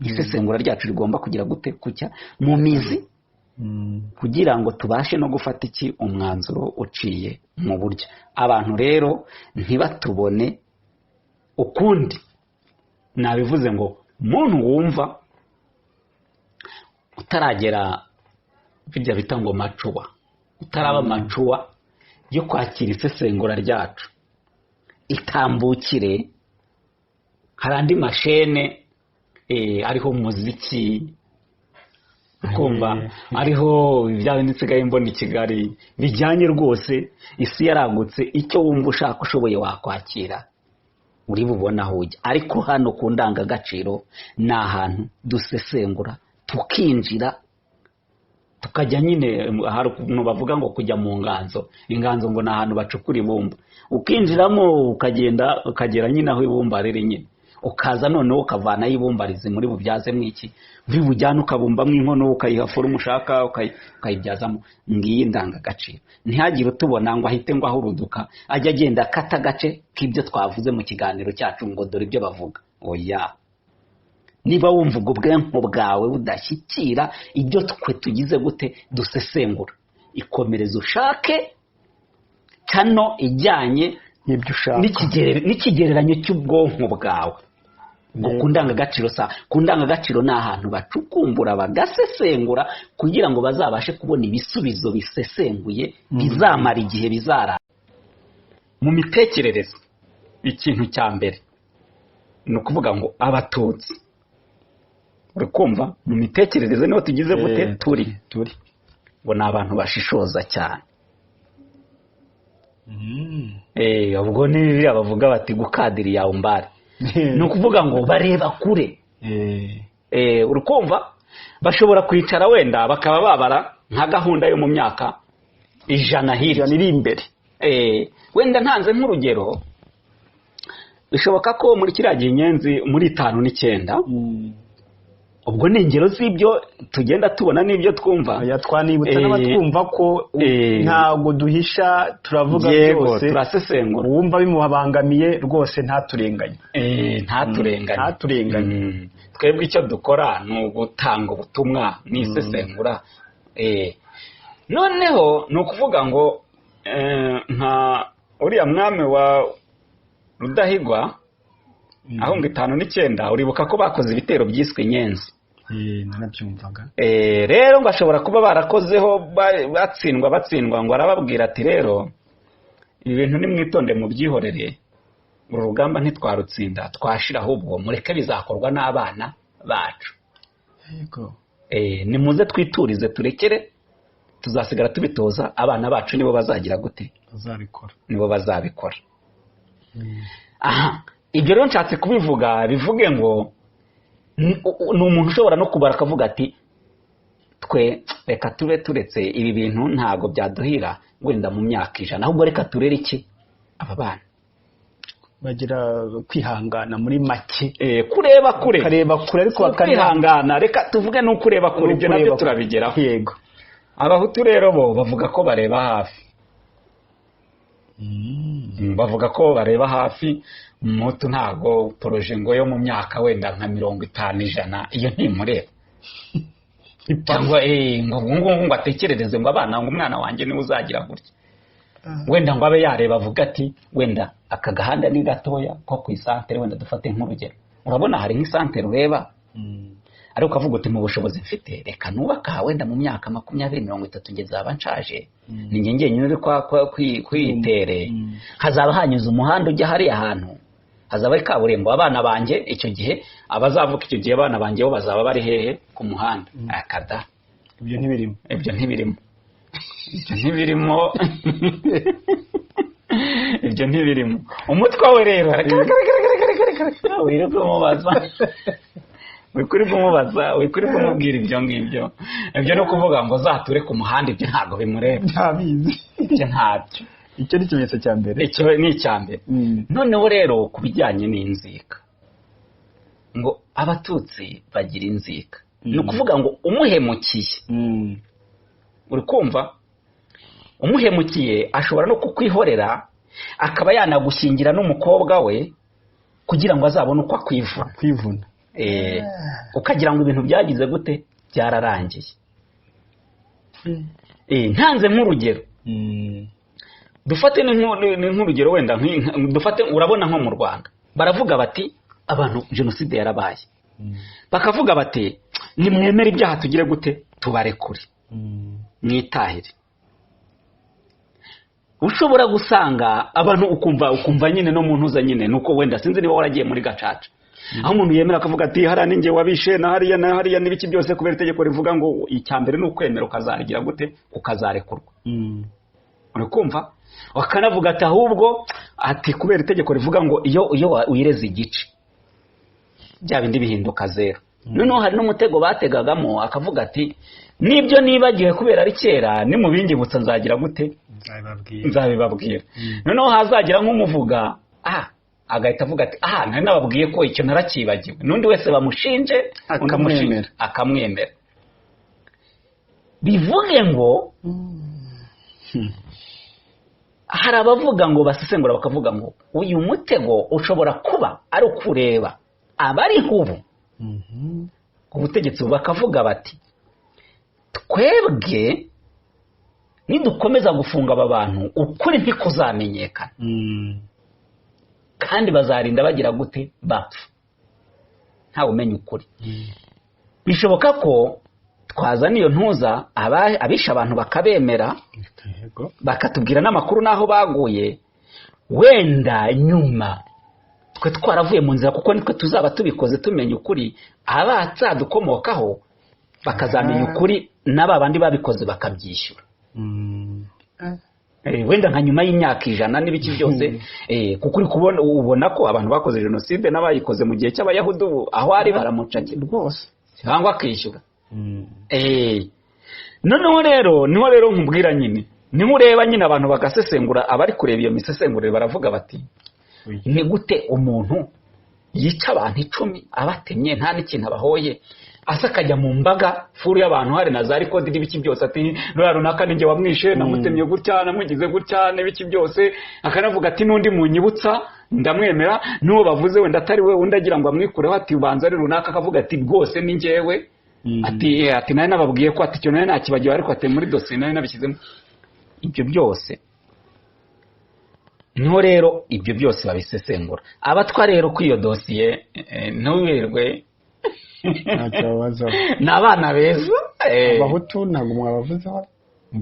Isesengura ryacu rigomba kugira gute? Kujya mu mizi, kugira ngo tubashe no gufata iki? Umwanzuro uciye mu buryo. Abantu rero ntibatubone ukundi. Nabivuze ngo muntu wumva utaragera bijya bita ngo mature, utaraba mature yo kwakira isesengura ryacu, itambukire. Hari andi mashene ariho umuziki, kumva ariho bya bindi nsigaye mbona i Kigali bijyanye rwose. Isi yaragutse, icyo wumva ushaka ushoboye wakwakira, uri bubone aho ujya. Ariko hano ku ndangagaciro ni ahantu dusesengura, tukinjira, tukajya nyine. Hari ukuntu bavuga ngo kujya mu nganzo. Inganzo ngo ni ahantu bacukura ibumba, ukinjiramo, ukagenda ukagera nyine aho ibumba riri nyine, ukaza noneho ukavanayo ibumba rizima uri bubyazemo iki? Uri bujyane ukabumbamo inkono, ukayiha forme ushaka, ukayibyazamo. Ngiyi indangagaciro. Ntihagire utubona ngo ahite ngo ahuruduka, ajye agenda akata agace k'ibyo twavuze mu kiganiro cyacu ngo dore ibyo bavuga. Oya, niba wumva ubwo bwonko bwawe budashyikira ibyo twe tugize gute? Dusesengura, ikomereza ushake kano ijyanye n'ibyo ushaka n'ikigereranyo cy'ubwonko bwawe. Ngo ku ndangagaciro, sa ku ndangagaciro ni ahantu bacukumbura, bagasesengura kugira ngo bazabashe kubona ibisubizo bisesenguye, bizamara igihe, bizara mu mitekerereze. Ikintu cya mbere ni ukuvuga ngo Abatutsi, uri kumva, mu mitekerereze niho tugize gute? Turi turi ngo ni abantu bashishoza cyane. Ubwo ni biriya bavuga bati gukadiri yawe mbare, ni ukuvuga ngo bareba kure. Uri kumva, bashobora kwicara wenda bakaba babara nka gahunda yo mu myaka 100 hirya. 100 iri imbere. Wenda ntanze nk'urugero, bishoboka ko muri kiriya gihe Inyenzi muri 59, ubwo ni ingero z'ibyo tugenda tubona n'ibyo twumva. Oya, twanibutsa n'abatwumva ko ntabwo duhisha, turavuga byose. Turasesengura. Uwumva bimubangamiye rwose ntaturenganye. Ntaturenganye. Ntaturenganye. Twebwe icyo dukora ni ugutanga ubutumwa n'isesengura. Noneho ni ukuvuga ngo nka uriya mwami wa Rudahigwa aho ngo 59, uribuka ko bakoze ibitero byiswe Inyenzi. Narabyumvaga. Rero ngo ashobora kuba barakozeho, batsindwa, batsindwa, ngo arababwira ati: "Rero ibi bintu nimwitonde mubyihorere, uru rugamba ntitwarutsinda, twashira, ahubwo mureke bizakorwa n'abana bacu." Nimuze twiturize, turekere, tuzasigara tubitoza abana bacu, nibo bazagira gute? Bazabikora. Nibo bazabikora. Aha ibyo rero nshatse kubivuga, bivuge ngo ni umuntu ushobora no kubara akavuga ati: "Twe reka tube turetse ibi bintu, ntabwo byaduhira wenda mu myaka 100, ahubwo reka turere iki? Aba bana." Bagira kwihangana muri make. Kureba kure. Bakareba kure ariko Si bakana kwihangana, reka tuvuge ni ukureba kure, ibyo nabyo Ukureba kure. turabigeraho. Abahutu rero bo bavuga ko bareba hafi. Bavuga ko bareba hafi. Umuhutu ntabwo projet ngo yo mu myaka wenda nka 50, 100, iyo ntimureba, cyangwa ngo ngo ngo atekerereze ngo abana, ngo umwana wanjye niwe uzagira gutya. Wenda ngo abe yareba avuga ati: "Wenda aka gahanda ni gatoya ko ku isantere." Wenda dufate nk'urugero, urabona hari nk'isantere ureba, ariko ukavuga uti: "Mu bushobozi mfite, reka nubaka, wenda mu myaka 20, 30 njye nzaba nshaje, ni njye njyenyine uri kwitere, hazaba hanyuze umuhanda ujya hariya hantu, hazaba ari kaburimbo. Abana banjye icyo gihe, abazavuka icyo gihe, abana banjye bo bazaba bari hehe? Ku muhanda." Akada. Ibyo ntibirimo. Ibyo ntibirimo, ibyo ntibirimo, ibyo ntibirimo. Umutwe we rero, reka reka reka reka reka reka reka, wirirwa umubaza, wikuri kumubaza, wikuri kumubwira ibyo ngibyo. Ibyo no kuvuga ngo zature ku muhanda, ibyo ntabwo bimureba. Ntabizi. Ibyo ntabyo. Icyo ni ikimenyetso cya mbere. Icyo ni icya mbere. Noneho rero ku bijyanye n'inzika, ngo Abatutsi bagira inzika, ni ukuvuga ngo umuhemukiye, uri kumva, umuhemukiye ashobora no kukwihorera, akaba yanagushyingira n'umukobwa we kugira ngo azabone uko akwivuna. Kwivuna. Ukagira ngo ibintu byagize gute, byararangiye. Ntanze nk'urugero, dufate nk'urugero wenda dufate, urabona nko mu Rwanda baravuga bati abantu jenoside yarabaye, bakavuga bati nimwemere ibyaha tugire gute, tubarekure mwitahire. Ushobora gusanga abantu ukumva nyine no mu ntuza nyine nuko wenda sinzi niba waragiye muri gacaca, aho umuntu yemera akavuga ati hariya ninjye wabishe na hariya na hariya n'ibiki byose, kubera itegeko rivuga ngo icyambere ni ukwemera ukazarigira gute, ukazarekurwa. Uri kumva? Bakanavuga ati ahubwo ati kubera itegeko rivuga ngo iyo wireze igice bya bindi bihinduka zero. Noneho hari n'umutego bategagamo akavuga ati nibyo nibagiwe kubera ari kera nimubingibutsa nzagira gute, nzabibabwira. Noneho hazagira nk'umuvuga agahita avuga ati nari nababwiye ko icyo narakibagiwe, n'undi wese bamushinje akamwemera. Bivuge ngo hari abavuga ngo basesengura bakavuga ngo uyu mutego ushobora kuba ari ukureba abari ubu ubutegetsi, bakavuga bati twebwe nidukomeza gufunga aba bantu ukuri ntikuzamenyekana, kandi bazarinda bagira gute, bapfa ntawe umenya ukuri. Bishoboka ko twazana iyo ntuza abisha abantu bakabemera, bakatubwira n'amakuru n'aho baguye, wenda nyuma twe twaravuye mu nzira, kuko nitwe tuzaba tubikoze tumenya ukuri, abatsadukomokaho bakazamenya ukuri n'aba bandi babikoze bakabyishyura. Wenda nka nyuma y'imyaka 100 n'ibiki byose, kuko uri kubona ubona ko abantu bakoze jenoside n'abayikoze mu gihe cy'abayahudi aho ari baramucakira rwose cyangwa akishyura. Noneho rero niho rero nkubwira nyine, niho ureba nyine abantu bagasesengura, abari kureba iyo misesengurire baravuga bati ni gute umuntu yica abantu 10 abatemye nta n'ikintu abahoye, asa akajya mu mbaga furu y'abantu hari na za record n'ibiki byose, ati ruriya runaka ninjye wamwishe, namutemye gutya, namugize gutya n'ibiki byose, akanavuga ati n'undi munyibutsa ndamwemera, n'uwo bavuze wenda atari we, undi agira ngo amwikureho ati ubanza ari runaka, akavuga ati rwose ni njyewe, ati nari nababwiye ko ati icyo nari nakibagiwe, ariko ati muri dosiye nari nabishyizemo. Ibyo byose niho rero ibyo byose babisesengura. Abatwa rero kuri iyo dosiye ntuberwe ni abana beza. Abahutu ntabwo mwabavuzeho,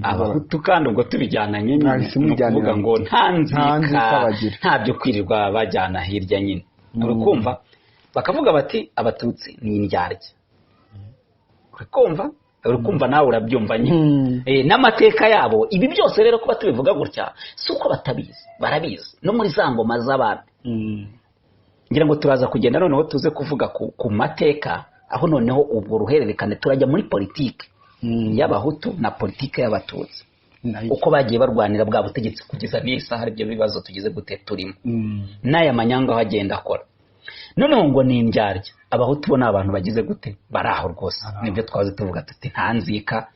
abahutu kandi ubwo tubijyana nyine ni ukuvuga ngo nta nzika, nta byo kwirirwa bajyana hirya nyine. Uri kumva? Bakavuga bati abatutsi ni indyarya. Uri kumva? Uri kumva nawe urabyumva nyine. N'amateka yabo, ibi byose rero kuba tubivuga gutya si uko batabizi, barabizi no muri za ngoma z'abami. Ngira ngo turaza kugenda noneho tuze kuvuga ku mateka, aho noneho ubwo ruhererekane turajya muri politike y'abahutu na politike y'abatutsi, uko bagiye barwanira bwa butegetsi kugeza n'iyi saha, ibyo bibazo tugize gute turimo n'aya manyanga aho agenda akora. Noneho ngo ni indyarya, abahutu bo ni abantu bagize gute, bari aho rwose, nibyo twaze tuvuga tuti nta nzika,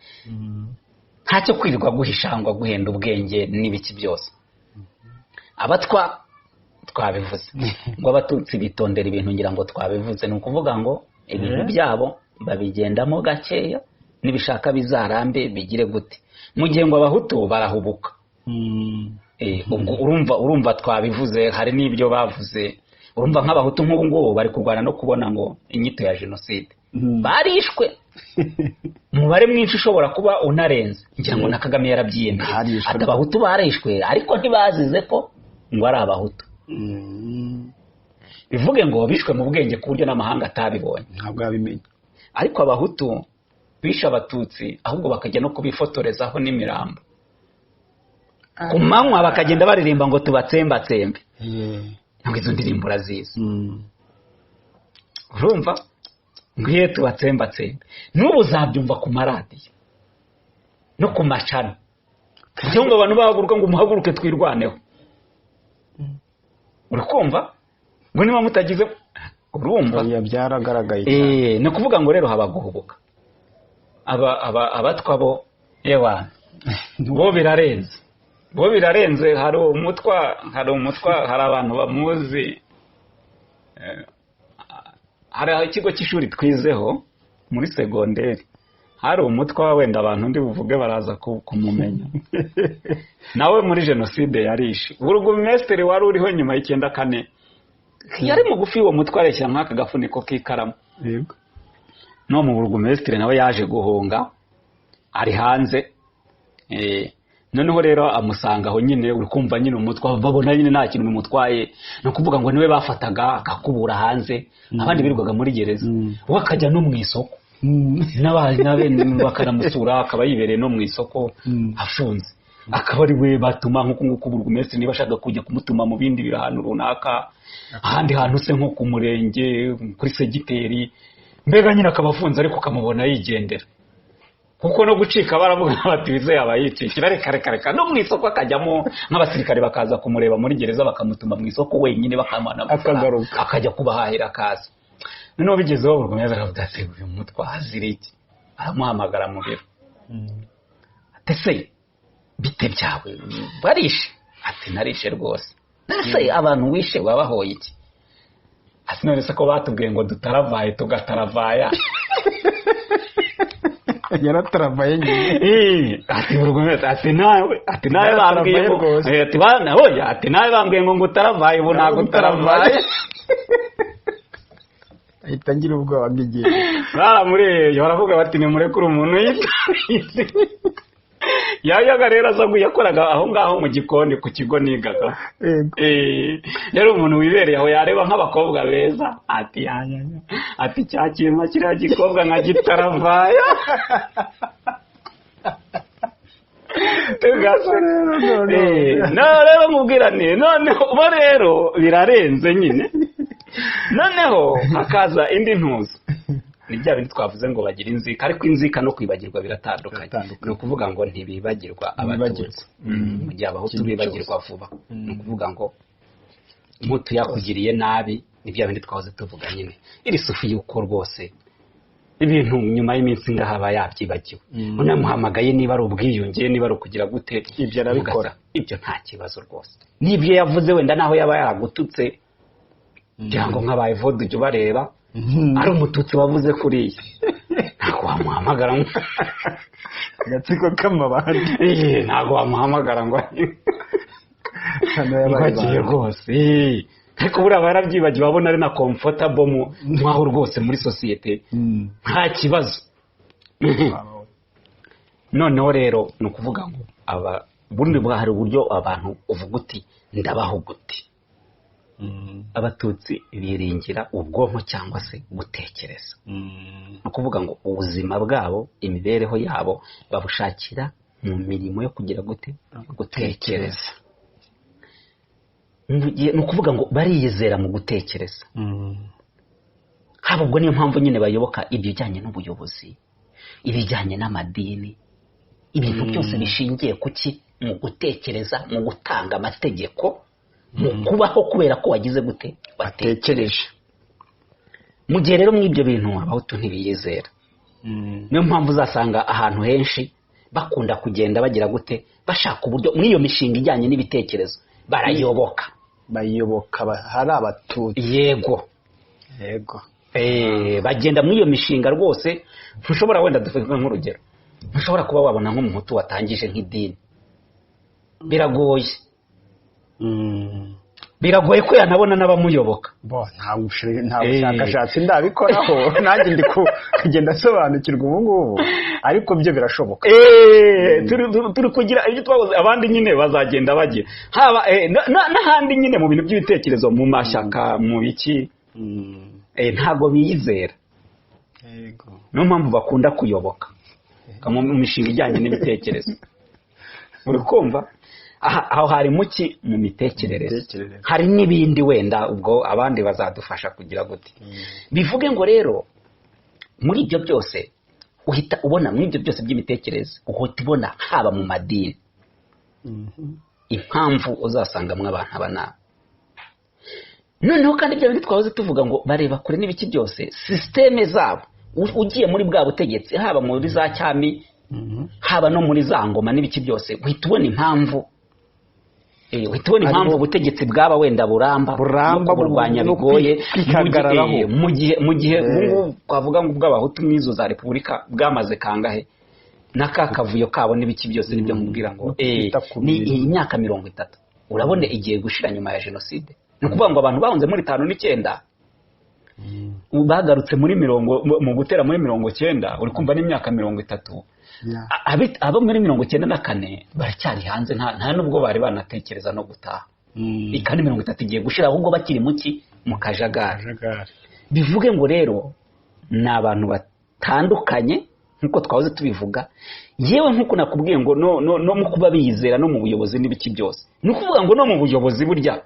ntacyo kwirirwa guhishangwa guhenda ubwenge n'ibiki byose. Abatwa twabivuze ngo abatutsi bitondera ibintu, ngira ngo twabivuze, ni ukuvuga ngo ibintu byabo babigendamo gakeya, nibishaka bizarambe bigire gute, mu gihe ngo abahutu barahubuka. Ubwo urumva twabivuze, hari n'ibyo bavuze. Urumva nk'abahutu nk'ubu ngubu bari kurwana no kubona ngo inyito ya jenoside, barishwe umubare mwinshi ushobora kuba unarenze. Ngira ngo na Kagame yarabyiyemeye ati abahutu barishwe ariko ntibazize ko ngo ari abahutu. Bivuge ngo bishwe mu bwenge ku buryo n'amahanga atabibonye, ntabwo yabimenye. Ariko abahutu bishe abatutsi ahubwo bakajya no kubifotorezaho n'imirambo ku manywa, bakagenda baririmba ngo tubatsembatsembe. Ntabwo izo ndirimbo urazizi, urumva ngwiye tubatsembatsembe. N'ubu uzabyumva ku maradiyo no ku macana, cyangwa abantu bahaguruka ngo muhaguruke twirwaneho. Uri kumva? Ngo niba mutagize, urumva byaragaragaye. Ni ukuvuga ngo rero haba guhubuka. Abatwa bo yewa bo birarenze, bo birarenze. Hari umutwa, hari abantu bamuzi Hari ikigo cy'ishuri twizeho muri segonderi, hari umutwa wenda abantu ndi buvuge baraza kumumenya, nawe muri jenoside yarishe. Burugumesitiri wari uriho nyuma y'94 yari mugufi, uwo mutwa areshya nk'aka gafuniko k'ikaramu. Yego. No mu burugumesitiri nawe yaje guhunga ari hanze. Noneho rero amusanga aho nyine, uri kumva nyine umutwa babona nyine nta kintu bimutwaye, ni ukuvuga ngo niwe bafataga akakubura hanze, abandi birirwaga muri gereza, we akajya no mu isoko n'abene bakanamusura, akaba yibereye no mu isoko afunze, akaba ari we batuma nk'uko nguko burugumesitiri niba ashaka kujya kumutuma mu bindi ahantu runaka, ahandi hantu se nko ku murenge, kuri segiteri, mbega nyine akaba afunze ariko ukamubona yigendera. Kuko no gucika baravuga bati bize yaba yicikira, reka reka reka, no mu isoko akajyamo nk'abasirikare bakaza kumureba muri gereza bakamutuma mu isoko wenyine, bakamana akagaruka akajya kubahahira akaza. Noneho bigezeho burugumesitiri aravuga ati uyu mutwa azira iki? Aramuhamagara mu biro, ati se bite byawe barishe? Ati narishe rwose. Ese abantu wishe wabahoye iki? Ati none se ko batubwiye ngo dutaravaye tugataravaya. Yarataravaye nyine. Ati burugumesitiri ati nawe, ati nawe bambwiye ngo, ati bana oya, ati nawe bambwiye ngo ngutaravaye, ubu ntabwo utaravaye. Ahita ngira ubwoba bw'igihe. Baramurebye baravuga bati nimurekure umuntu yitarize. Yayaga rero aza yakoraga aho ngaho mu gikoni ku kigo nigaga. Yari umuntu wibereye aho, yareba nk'abakobwa beza ati yanyanya, ati cyakirima kiriya gikobwa nka gitaravaya. No rero mubwirane, noneho bo rero birarenze nyine. Noneho hakaza indi ntuzo, ni bya bindi twavuze ngo bagira inzika, ariko inzika no kwibagirwa biratandukanye. Ni ukuvuga ngo ntibibagirwa abatutsi, mu gihe abahutu bibagirwa vuba. Ni ukuvuga ngo mutu yakugiriye nabi, ni bya bindi twahoze tuvuga nyine, iri sufi yuko rwose ibintu nyuma y'iminsi ngahaba yabyibagiwe, unamuhamagaye niba ari ubwiyunge, niba ari ukugira gute, ibyo arabikora, ibyo nta kibazo rwose. N'ibyo yavuze wenda naho yaba yaragututse, cyangwa nk'abaye vodu ujya ubareba ari umututsi wavuze kuriya, ntabwo wamuhamagara ngo agatsiko k'amabandi, ntabwo wamuhamagara ngo agiye rwose. Ariko buriya barabyibagiwe, babona ari na comfortable mwaho rwose muri sosiyete nta kibazo. Noneho rero ni ukuvuga ngo aba bundi hari uburyo abantu uvuga uti ndabaho gute. Abatutsi biringira ubwonko cyangwa se gutekereza. Ni ukuvuga ngo ubuzima bwabo, imibereho yabo babushakira mu mirimo yo kugira gute, gutekereza. Ni ukuvuga ngo bariyizera mu gutekereza. Haba ubwo niyo mpamvu nyine bayoboka ibijyanye n'ubuyobozi, ibijyanye n'amadini, ibintu byose bishingiye kuki? Mu gutekereza, mu gutanga amategeko, mu kubaho kubera ko wagize gute, watekereje. Mu gihe rero mw'ibyo bintu abahutu ntibiyizera. Niyo mpamvu uzasanga ahantu henshi bakunda kugenda bagira gute, bashaka uburyo muri iyo mishinga ijyanye n'ibitekerezo barayoboka, bayoboka hari abatutsi. Yego yego, bagenda muri iyo mishinga rwose. Ntushobora wenda dufite nk'urugero, ntushobora kuba wabona nk'umuhutu watangije nk'idini, biragoye. Biragoye ko yanabona n'abamuyoboka. Bo nta bushakashatsi ndabikoraho, nanjye ndi kugenda asobanukirwa ubu ngubu, ariko byo birashoboka. Turi kugira ibyo twabuze, abandi nyine bazagenda bagira haba n'ahandi nyine mu bintu by'ibitekerezo, mu mashyaka, mu biki, ntabwo biyizera. Niyo mpamvu bakunda kuyoboka mu mishinga ijyanye n'ibitekerezo. Uri kumva? Aho hari muki mu mitekerereze, hari n'ibindi wenda ubwo abandi bazadufasha kugira gute. Bivuge ngo rero muri ibyo byose uhita ubona, muri ibyo byose by'imitekerereze uhita ubona haba mu madini impamvu uzasangamo abantu aba nabo. Noneho kandi ibyo bindi twahoze tuvuga ngo bareba kure n'ibiki byose, systeme zabo ugiye muri bwa butegetsi, haba muri za cyami, haba no muri za ngoma n'ibiki byose, uhita ubona impamvu Uhita ubona impamvu ubutegetsi bwaba wenda buramba Buramba, no kuburwanya no bigoye kwihagararaho. Mu gihe ubu ngubu twavuga ngo ubw'abahutu n'izo za repubulika bwamaze kangahe n'aka kavuyo kabo n'ibiki byose nibyo nkubwira ngo No kwita ku ni bintu. imyaka 30 urabona igiye gushira nyuma ya jenoside. Ni ukuvuga ngo abantu bahunze muri 59 bagarutse muri mirongo mu gutera muri 90, uri kumva n'imyaka 30. Abo muri 94 baracyari hanze, nta nubwo bari banatekereza no gutaha. Kandi 30 igiye gushira ahubwo bakiri mu kajagari. Bivuge ngo rero ni abantu batandukanye nkuko twahoze tubivuga, yewe nkuko nakubwiye ngo no mu kuba bizera no mu buyobozi n'ibiki byose. Ni ukuvuga ngo no mu buyobozi burya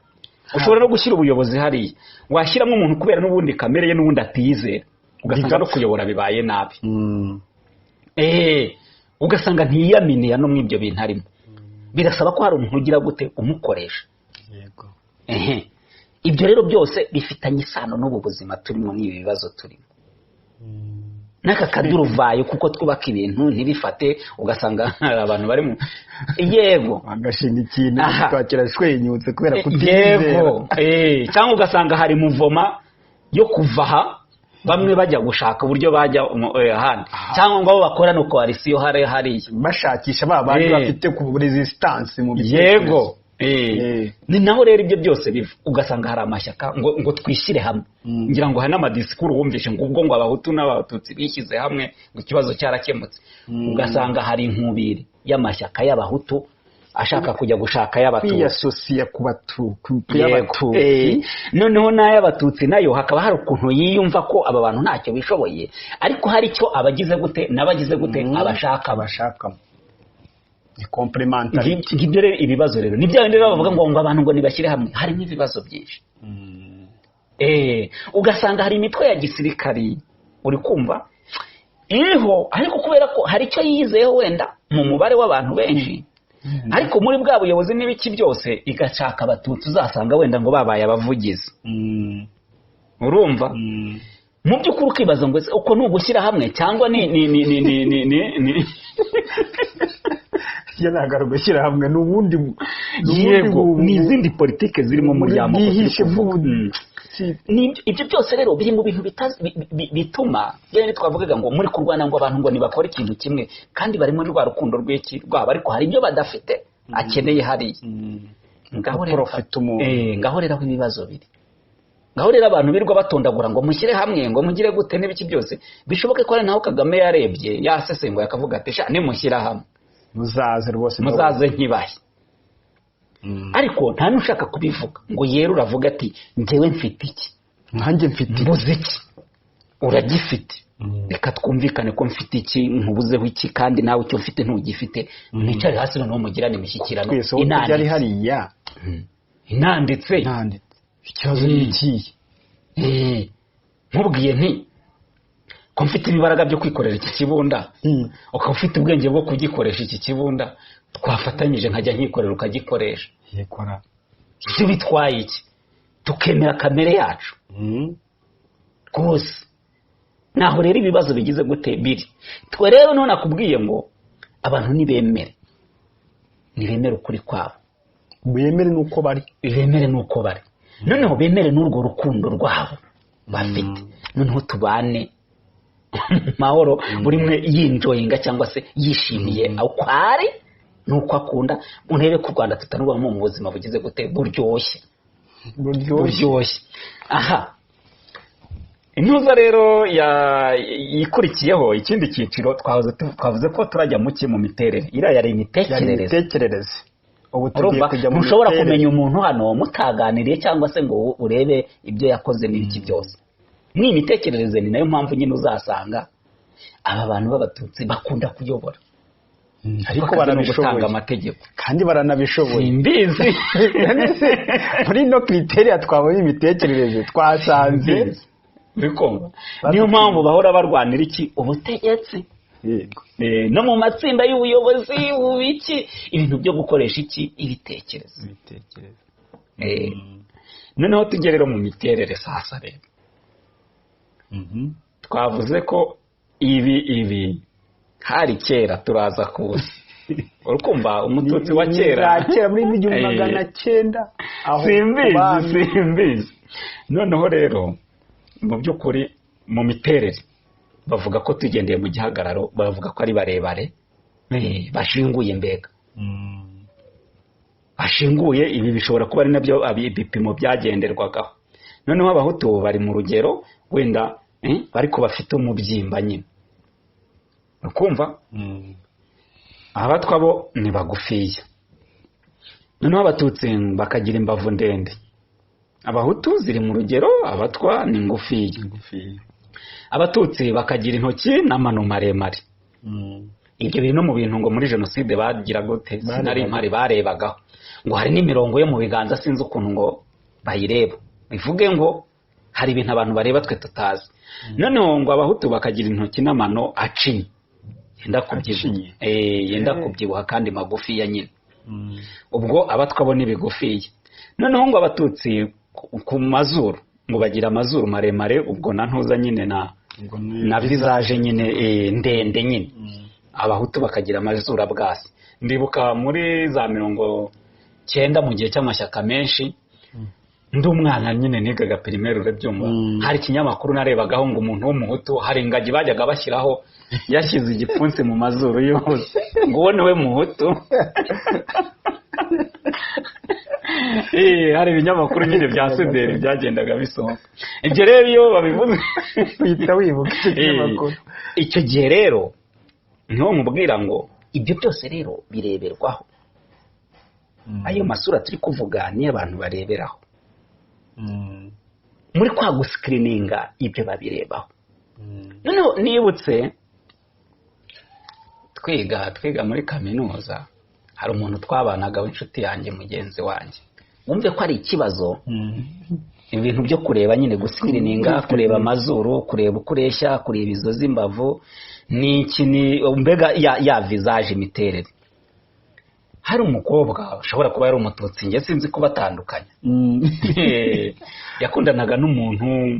ushobora no gushyira ubuyobozi hariya, washyiramo umuntu kubera n'ubundi kamere ye n'ubundi atiyizera, ugasanga no kuyobora bibaye nabi. Ugasanga ntiyaminiya no mw'ibyo bintu arimo. Birasaba ko hari umuntu ugira gute umukoresha. Yego. Ibyo rero byose bifitanye isano n'ubu buzima turimo n'ibi bibazo turimo. N'aka kaduruvayo kuko twubaka ibintu ntibifate, ugasanga hari abantu bari mu yego agashinga ikintu twakira shwenyutse kubera kutizera. Yego. Cyangwa ugasanga hari muvoma yo kuva aha bamwe bajya gushaka uburyo bajya ahandi, cyangwa ngo abo bakora no coalition hariya bashakisha ba bandi bafite ku resistance mu bitekerezo. Yego. Ni naho rero ibyo byose biva, ugasanga hari amashyaka ngo twishyire hamwe. Ngira ngo hari n'amadisikuru wumvishe ngo ubwo ngo abahutu n'abatutsi bishyize hamwe ngo ikibazo cyarakemutse. Ugasanga hari inkubiri y'amashyaka y'abahutu ashaka kujya gushaka y'abatutsi, kwiyasosiya ku y'abatutsi. Noneho n'ay'abatutsi nayo hakaba hari ukuntu yiyumva ko aba bantu ntacyo bishoboye, ariko hari icyo abagize gute n'abagize gute abashakamo. Ni complementarity. Ngibyo rero ibibazo rero ni bya bindi bavuga ngo abantu ngo nibashyire hamwe, harimo ibibazo byinshi. Ugasanga hari imitwe ya gisirikari uri kumva iriho, ariko kubera ko hari icyo yizeho wenda mu mubare w'abantu benshi, ariko muri bwa buyobozi n'ibiki byose igashaka abatutsi, uzasanga wenda ngo babaye abavugizi. Urumva mu by'ukuri ukibaza ngo uko ni ugushyira hamwe cyangwa ni ni ni ni ni ni ni ni ntabwo gushyira hamwe ni ubundi. Yego, ni izindi politike zirimo muri ya moko. Ibyo byose rero biri mu bintu bituma rero twavugaga ngo muri kurwana ngo abantu ngo nibakore ikintu kimwe, kandi bari muri rwa rukundo rw'iki rwabo, ariko hari ibyo badafite akeneye hariya. Ngaho rero aho ibibazo biri, ngaho rero abantu birirwa batondagura ngo mushyire hamwe ngo mugire gute n'ibiki byose, bishoboke ko ari naho Kagame yarebye yasesenguye akavuga ati sha nimushyira hamwe muzaze rwose, muzaze nkibahe. Ariko nta n'ushaka kubivuga ngo yere uravuga ati njyewe mfite iki, nanjye mfite mbuze iki, uragifite, reka twumvikane ko mfite iki nkubuzeho iki, kandi nawe icyo mfite ntugifite, mwicare hasi noneho mugirane imishyikirano. Inanditse ikibazo ni ikihe? Nkubwiye nti ko mfite ibibaraga byo kwikorera iki kibunda, ukaba ufite ubwenge bwo kugikoresha iki kibunda, twafatanyije nkajya nkikorera ukagikoresha, ibyo bitwaye iki? Tukemera kamere yacu rwose. Naho rero ibibazo bigize gute biri. Twe rero none nakubwiye ngo abantu nibemere, nibemere ukuri kwabo, bemere nuko bari, bemere nuko bari, noneho bemere n'urwo rukundo rwabo bafite, noneho tubane mahoro, buri umwe yinjoyinga cyangwa se yishimiye uko ari nuko akunda. Unebe ku Rwanda tutanubamo mu buzima bugize gute buryoshye, buryoshye. Aha intuza rero yikurikiyeho ikindi cyiciro twavuze ko turajya muke mu miterere. Iriya yari imitekerereze. Ubu tugiye kujya mu ntushobora kumenya umuntu hano mutaganiriye cyangwa se ngo urebe ibyo yakoze n'ibiki byose. Ni imitekerereze, ni nayo mpamvu nyine uzasanga aba bantu b'abatutsi bakunda kuyobora, ariko baranabishoboye amategeko, kandi baranabishoboye. Simbizi muri no criteria twabonye imitekerereze twasanze bikomba. Niyo mpamvu bahora barwanira iki? Ubutegetsi. No mu matsinda y'ubuyobozi ubiki ibintu byo gukoresha iki? Ibitekerezo. Noneho tujye rero mu miterere sasa rero. Twavuze ko ibi hari kera turaza kuza. Urukumva umututsi wa kera Ni za kera muri 1900 aho. Simbizi. Bami. Simbizi. Noneho rero mu by'ukuri mu miterere bavuga ko tugendeye mu gihagararo, bavuga ko ari barebare, bashinguye mbega, bashinguye. Ibi bishobora kuba ari nabyo ibipimo byagenderwagaho. Noneho abahutu bari mu rugero wenda, ariko bafite umubyimba nyine, ukumva. Abatwa bo ni bagufiya. Noneho abatutsi bakagira imbavu ndende, abahutu ziri mu rugero, abatwa ni ngufiya. Ngufi. Abatutsi bakagira intoki n'amano maremare. Ibyo biri no mu bintu ngo muri jenoside bagira gute, sinari mpari, barebagaho ngo hari n'imirongo yo mu biganza, sinzi ukuntu ngo bayireba, bivuge ngo hari ibintu abantu bareba twe tutazi. Noneho ngo abahutu bakagira intoki n'amano acinye, yenda kubyibuha. Acinye. Yenda kubyibuha kandi magufiya nyine. Ubwo abatwa bo ni bigufiya. Noneho ngo abatutsi ku mazuru ngo bagira amazuru maremare, ubwo na ntuza nyine na Ubwo ni na visage nyine, ndende nyine. Abahutu bakagira amazuru abwase. Ndibuka muri za 90 mu gihe cy'amashyaka menshi, ndi umwana nyine nigaga primaire, urabyumva, hari ikinyamakuru narebagaho ngo umuntu w'umuhutu, hari ingagi bajyaga bashyiraho yashyize igipfunsi mu mazuru yose, ngo uwo niwe muhutu. Hari ibinyamakuru nyine bya sederi byagendaga bisohoka. Ibyo rero iyo babivuze uhita wibuka icyo kinyamakuru. Icyo gihe rero niho mubwira ngo ibyo byose rero bireberwaho. Ayo masura turi kuvuga niyo abantu bareberaho muri kwa gusikirininga, ibyo babirebaho. Noneho nibutse twiga muri kaminuza, hari umuntu twabanaga w'inshuti yanjye, mugenzi wanjye, wumve ko ari ikibazo. Ibintu byo kureba nyine, gusikirininga, kureba amazuru, kureba uko ureshya, kureba izo z'imbavu, ni iki, ni mbega ya visage, imiterere. Hari umukobwa ushobora kuba yari umututsi, njye sinzi kubatandukanya, yakundanaga n'umuntu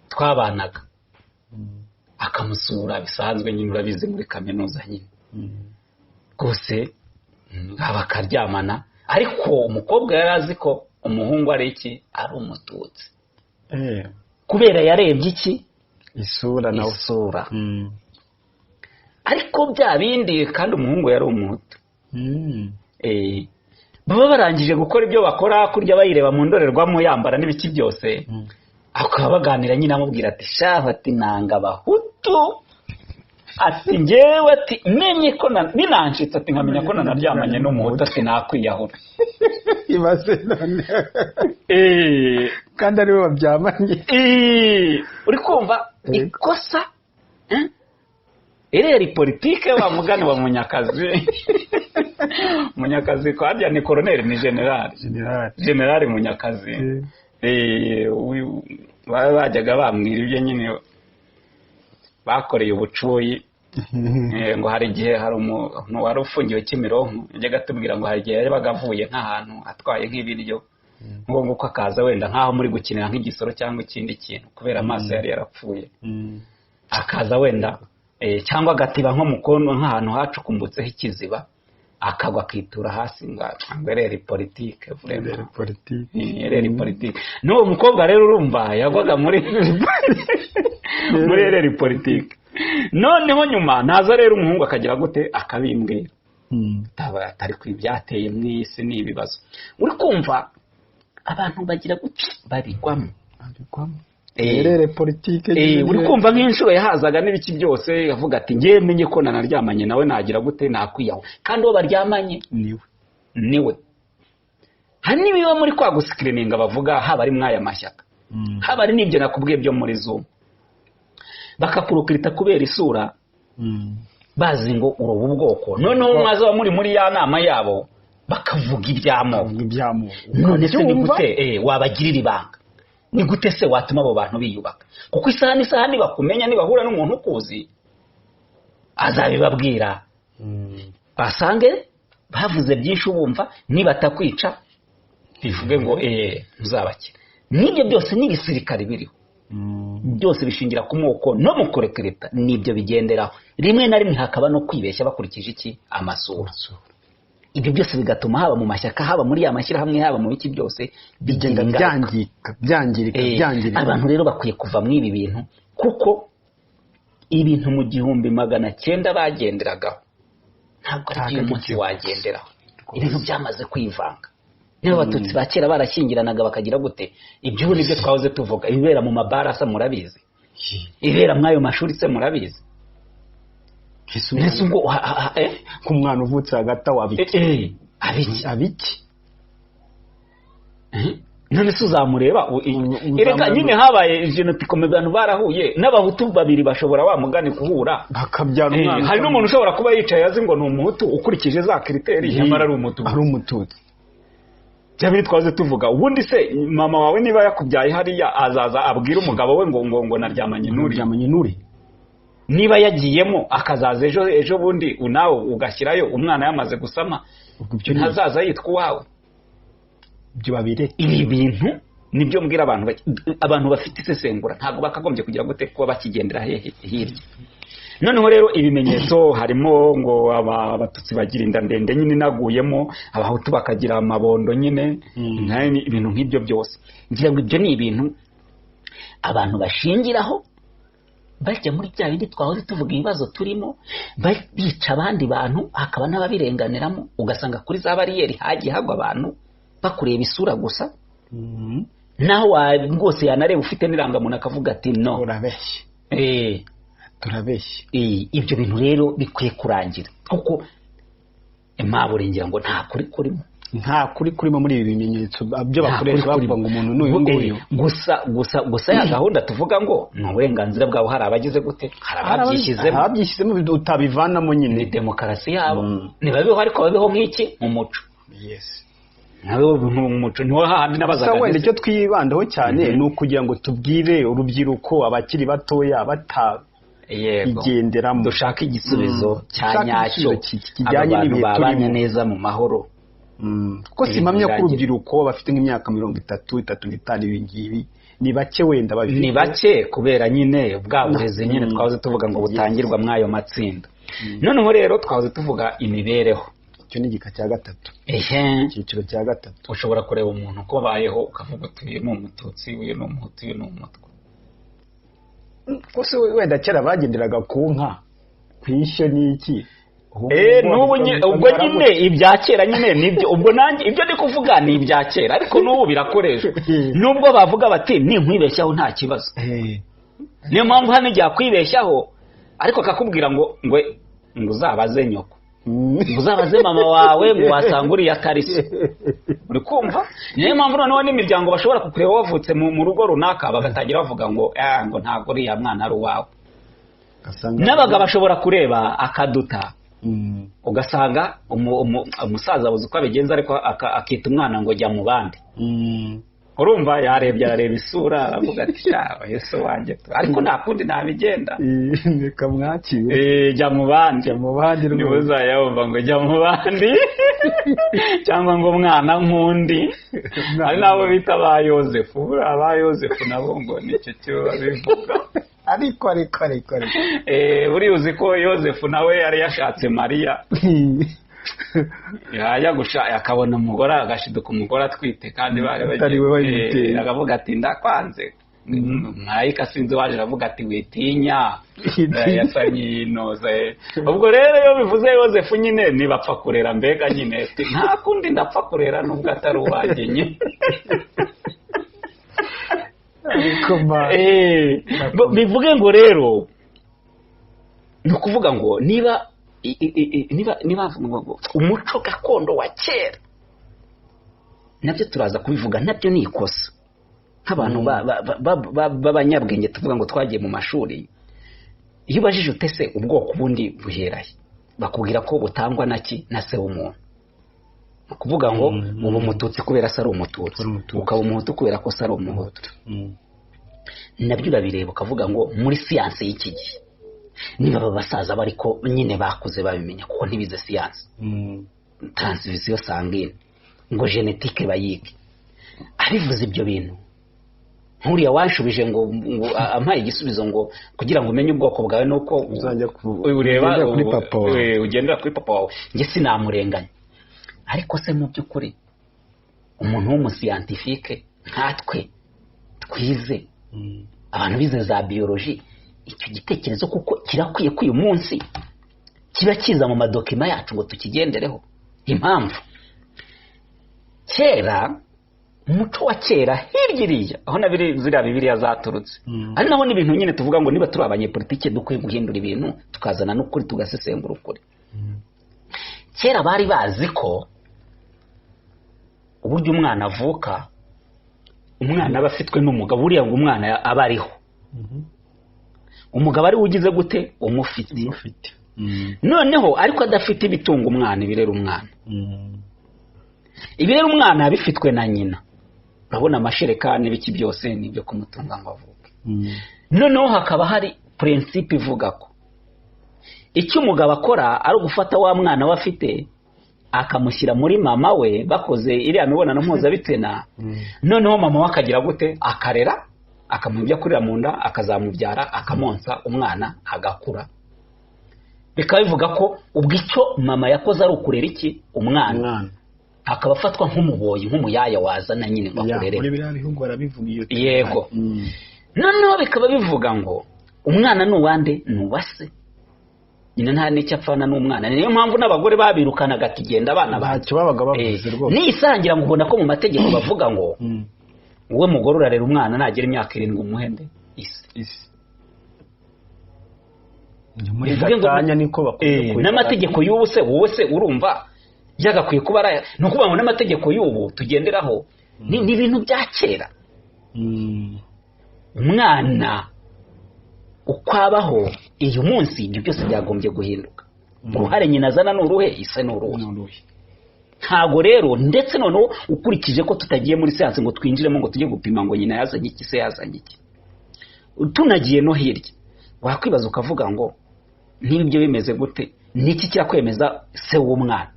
twabanaga, akamusura bisanzwe nyine, urabizi muri kaminuza nyine rwose, bakaryamana, ariko umukobwa yari azi ko umuhungu ari iki, ari umututsi, kubera yarebye iki? Isura nawe. Isura. Ariko bya bindi kandi umuhungu yari umuhutu. Baba barangije gukora ibyo bakora, kurya bayireba mu ndorerwamo, yambara n'ibiki byose, akaba baganira nyine, amubwira ati shaho, ati nanga abahutu, ati njyewe, ati menye ko binanshitse, ati nkamenya ko nanaryamanye n'umuhutu, ati nakwiyahura. Ibaze none, kandi ariwe babyamanye. Uri kumva ikosa, eh? Ereri politike wa mugani wa Munyakazi. Munyakazi ko harya ni koroneri, ni generali? General. Generali Munyakazi. Bajyaga bambwira ibyo nyine bakoreye ubucuyi. Ngo hari igihe hari umuntu wari ufungiwe Kimironko yajyaga atubwira ngo hari igihe yabaga avuye nk'ahantu atwaye nk'ibiryo, nk'uko nguko akaza wenda nk'aho muri gukinira nk'igisoro cyangwa ikindi kintu, kubera amaso yari yarapfuye, akaza wenda, cyangwa agatiba nko mu kono nk'ahantu hacukumbutseho ikiziba, akagwa akitura hasi, ngo ereri politike vraiment. Ereri politike. Ereri politike. N'uwo mukobwa rero urumva yagwaga muri ereri politike. Noneho nyuma naza rero umuhungu akagira gute, akabimbwira, atari ku ibyateye mu isi ni ibibazo. Uri kumva abantu bagira gutya babigwamo. Abigwamo. Erere politike. Uri kumva nk'inshuro yahazaga n'ibiki byose, avuga ati ngewe menye ko nanaryamanye nawe nagira gute, nakwiyaho, kandi uwo baryamanye niwe. Niwe. Hari n'ibiba muri kwa gusikirininga bavuga, haba ari mw'aya mashyaka, haba ari n'ibyo nakubwiye byo muri Zoom, bakakurukirita kubera isura, bazi ngo uroba ubwoko. Noneho mwaza muri muri ya nama yabo bakavuga iby'amoko. Avuga iby'amoko. None se ni Ukabyumva? gute wabagirira ibanga? Ni gute se watuma abo bantu biyubaka? Kuko isaha n'isaha nibakumenya, nibahura n'umuntu ukuzi azabibabwira, basange bavuze byinshi ubumva, nibatakwica bivuge ngo ntuzabakira. N'ibyo byose n'ibisirikare biriho. Byose bishingira ku moko no mu kurekereta nibyo bigenderaho. Rimwe na rimwe hakaba no kwibeshya bakurikije iki? Amasura. Ibyo byose bigatuma haba mu mashyaka, haba muri ya mashyirahamwe, haba mu biki byose bigenda byangirika byangirika. Abantu rero bakwiye kuva muri ibi bintu, kuko ibintu mu 1900 bagenderagaho ntabwo ari uyu munsi wagenderaho. Ibintu byamaze kwivanga. Niba Abatutsi ba kera barashyingiranaga bakagira gute, ibyo ubu nibyo twahoze tuvuga. Ibibera mu mabara se murabizi, ibibera muri ayo mashuri se murabizi. Mbese ubwo ku mwana uvutse hagati aho abiki abiki none se uzamureba? Erega nyine habaye genotike, abantu barahuye n'Abahutu babiri bashobora wa mugani guhura bakabyara umwana. Hari n'umuntu ushobora kuba yicaye azi ngo ni Umuhutu ukurikije za critères, nyamara ari Umututsi. Ari Umututsi. Byabiri twaze tuvuga. Ubundi se mama wawe niba yakubyaye hariya azaza abwira umugabo we ngo ngo ngo naryamanye n'uri. Niba yagiyemo akazaza ejo bundi nawe ugashyirayo umwana yamaze gusama, ntazaza yitwa uwawe. Ibyo babireke. Ibi bintu nibyo mbwira abantu, abantu bafite isesengura ntabwo bakagombye kugira gute kuba bakigendera hirya. Noneho rero ibimenyetso harimo ngo Abatutsi bagira inda ndende nyine naguyemo, Abahutu bakagira amabondo nyine, ibintu nk'ibyo byose. Ngira ngo ibyo ni ibintu abantu bashingiraho bajya muri bya bindi twahoze tuvuga ibibazo turimo, bica abandi bantu hakaba n'ababirenganiramo, ugasanga kuri za bariyeri hagiye hagwa abantu bakureba isura gusa. Naho rwose yanareba ufite n'irangamuntu akavuga ati no, urabeshye. Turabeshye. Ibyo bintu rero bikwiye kurangira, kuko ngira ngo nta kuri kurimo. Nta kuri kurimo muri ibi bimenyetso byo bakoresha bavuga ngo umuntu n'uyu nguyu. Gusa ya gahunda tuvuga ngo ni uburenganzira bwabo, hari abagize gute, hari ababyishyizemo, ababyishyizemo utabivanamo nyine. Ni demokarasi yabo, nibabeho ariko babeho nk'iki mu muco. Yes. Nawe mu muco niho hahandi nabazaga. Wenda icyo twibandaho cyane ni ukugira ngo tubwire urubyiruko abakiri batoya batabigenderamo, dushaka igisubizo cya nyacyo kijyanye n'ibihe turimo neza mu mahoro. Kuko simpamya ko urubyiruko bafite nk'imyaka 30, 35 ibi ngibi ni bake, wenda babifite ni bake kubera nyine bwa burezi nyine twahoze tuvuga ngo butangirwa muri ayo matsinda. Noneho rero twahoze tuvuga imibereho. Icyo ni igika cya gatatu. Icyiciro cya gatatu. Ushobora kureba umuntu uko abayeho ukavuga uti uyu ni Umututsi, uyu ni Umuhutu, uyu ni Umutwa. Kose wenda kera bagenderaga ku nka, ku ishyo n'iki. N'ubu ubwo nyine ibya kera nyine nibyo, ubwo nanjye ibyo ndi kuvuga ni ibya kera, ariko n'ubu birakoreshwa. Nubwo bavuga bati ninkwibeshyaho nta kibazo. Niyo mpamvu hano igihe akwibeshyaho ariko akakubwira ngo ngo uzabaze nyoko, uzabaze mama wawe, ngo wasanga uriya atari se. Uri kumva? Niyo mpamvu noneho n'imiryango bashobora kukureba wavutse mu rugo runaka bagatangira bavuga ngo ngo ntabwo uriya mwana ari uwawe. N'abagabo bashobora kureba akaduta, ugasanga umusaza abuze uko abigenza ariko akita umwana ngo jya mu bandi. Urumva yarebye arareba isura aravuga ati shawe Yesu wanjye, ariko nta kundi nabigenda, reka mwakire, jya mu bandi, jya mu bandi, niba uzayumva ngo jya mu bandi cyangwa ngo mwana nkundi. Hari n'abo bita ba Yozefu, aba Yozefu nabo ngo nicyo cyo babivuga. Ariko buriya uzi ko Yozefu nawe yari yashatse Mariya, yajya gushaka akabona umugore agashiduka umugore atwite kandi bari bagiye, akavuga ati ndakwanze. Marayika sinzi waje aravuga ati witinya, yasamye inoze. Ubwo rero iyo bivuze Yozefu nyine nibapfa kurera, mbega nyine nta kundi ndapfa kurera nubwo atari uwanjye nyine. Bivuge ngo rero ni ukuvuga ngo niba niba umuco gakondo wa kera nabyo turaza kubivuga, nabyo ni ikosa nk'abantu b'abanyabwenge tuvuga ngo twagiye mu mashuri. Iyo ubajije utese ubwoko bundi buherahe, bakubwira ko butangwa na ki? Na se w'umuntu. Kuvuga ngo ubu Umututsi kubera se ari Umututsi, ukaba Umuhutu kubera ko se ari Umuhutu. Nabyo urabireba ukavuga ngo muri siyanse y'iki gihe niba aba basaza bariko nyine bakuze babimenya kuko ntibize siyanse, transfusion sanguine ngo genetike bayige, abivuze ibyo bintu Nkuriya wanshubije ngo ampaye igisubizo ngo kugira ngo umenye ubwoko bwawe nuko ureba kuri papa wawe, ugendera kuri papa wawe, njye sinamurenganya. Ariko se mu by'ukuri umuntu w'umusiyantifike nkatwe twize, abantu bize za biyoloji, icyo gitekerezo kuko kirakwiye ko uyu munsi kiba kiza mu madokima yacu ngo tukigendereho. Impamvu kera, umuco wa kera hirya iriya aho na ziriya bibiliya zaturutse, ari naho n'ibintu nyine tuvuga ngo niba turi abanyepolitike dukwiye guhindura ibintu tukazana n'ukuri, tugasesengura ukuri. Kera bari bazi ko uburyo umwana avuka, umwana aba afitwe n'umugabo, buriya ngo umwana aba ariho, umugabo ari we ugize gute, umufite. Noneho ariko adafite ibitunga umwana, ibirera umwana, ibirera umwana bifitwe na nyina. Urabona amashereka n'ibiki byose nibyo kumutunga ngo avuke. Noneho hakaba hari principe ivuga ko icyo umugabo akora ari ugufata wa mwana we afite akamushyira muri mama we, bakoze iriya mibonano mpuzabitsina. Noneho mama we akagira gute, akarera, akamuha ibyo akurira mu nda, akazamubyara, akamonsa, umwana agakura. Bikaba bivuga ko ubwo icyo mama yakoze ari ukurera iki, umwana, akaba afatwa nk'umuboyi, nk'umuyaya wazana nyine ngo akurere. Muri biriya bihugu barabivuga iyo. Yego. Noneho bikaba bivuga ngo umwana ni uwande, ni uwase, nyina nta n'icyo apfana n'umwana. Niyo mpamvu n'abagore babirukanaga ati genda abana ntacyo babaga bavuze rwose. Nisangira ngo ubona ko mu mategeko bavuga ngo wowe mugore urarera umwana nagera imyaka 7 umuhende isi. Muri gatanya niko bakwiye. N'amategeko y'ubu se wowe se urumva yagakwiye kuba ari, ni ukuvuga ngo n'amategeko y'ubu tugenderaho ni ibintu bya kera. Umwana uko abaho uyu munsi, ibyo byose byagombye guhinduka. Uruhare nyina azana ni uruhe, ise ni uruhe. Ntago rero, ndetse noneho ukurikije ko tutagiye muri siyansi ngo twinjiremo ngo tujye gupima ngo nyina yazanye iki, se yazanye iki, tunagiye no hirya wakwibaza ukavuga ngo niba ibyo bimeze gute, niki kirakwemeza se w'umwana?